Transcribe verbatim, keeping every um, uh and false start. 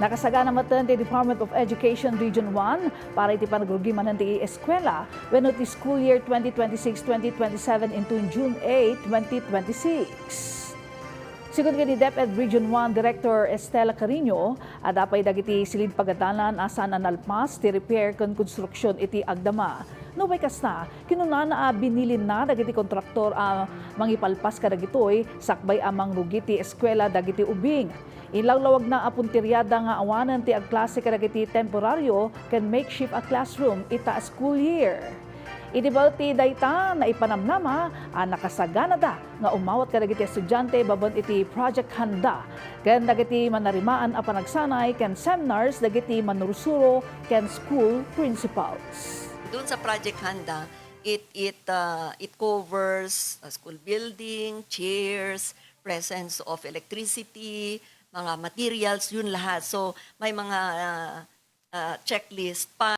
Nakasagana metten ti Department of Education Region one para iti panagrugi manen ti eskwela wenno ti school year twenty twenty-six twenty twenty-seven inton June eight, twenty twenty-six. Sigun ken ni DepEd Region one Director Estela Carino, adda pay dagiti silid pagadalan a saan a nalpas ti repair ken konstruksyon iti agdama. Nupay kasta, kinunana a binilinna dagiti kontraktor a mangipalpas kadagitoy sakbay a mangrugi ti eskwela dagiti ubing. Inlawlawagna a punteriada nga awanen ti agklase kadagiti temporario ken makeshift a classroom ita a school year. Idi balti dayta, naipanamnama a nakasaganada nga umawat kadagiti estudiante babaen iti Project Handa ken dagiti manarimaan a panagsanay ken seminars dagiti manursuro ken school principals. Doon sa Project Handa, it it uh, it covers uh, school building, chairs, presence of electricity, mga materials, yun lahat. So may mga uh, uh, checklist pa